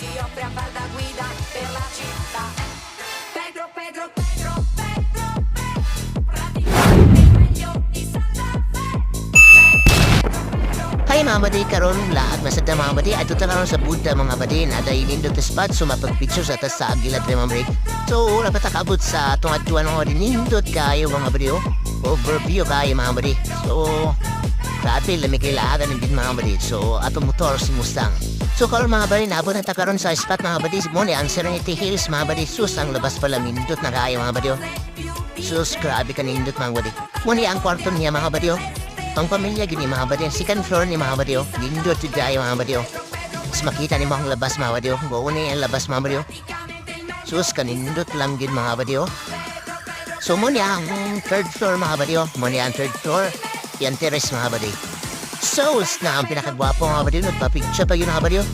Si offre a far da guida per la città. Pedro, Pedro, Pedro, Pedro, Pedro, praticamente il meglio di Santa Fe. Hi, mga buddy, karon lahat masada, mga buddy. Adto ta karon sa Buddha, mga buddy, naa day nindot na spot, so mapag-picture sa tas sa Agila dre, mga buddy. So wala pa ta kaabot sa atong adtuan, mga buddy. Nindot kayo, mga buddy, oh. Overview kayo, mga buddy. So grabe, lami kay laagan din, mga buddy. So atong motor si Mustang. So karon, mga buddy, naabot na ta karon sa spot, mga buddy. Mo ni ang Serenity Hills, mga buddy. Sus, ang labas pala nindot na kayo, mga buddy, oh. Sus, grabe ka nindot, mga buddy. Mo ni ang kwarto niya, mga buddy, oh. Ang pamilya gini, mga buddy. Ang second floor ni, mga buddy, oh. Nindot jud kayo, mga buddy, oh. Mas makita ni mo ang labas, mga buddy, oh. Buo ni ang labas, mga buddy, oh. Sus, kanindot lang gid, mga buddy, oh. So mo ni ang third floor, mga buddy, oh. Mo ni ang third floor. Yan terrace, mga buddy. So, na ang pinakagwapo, mga buddy. Nagpa-picture pa yun, mga buddy, oh.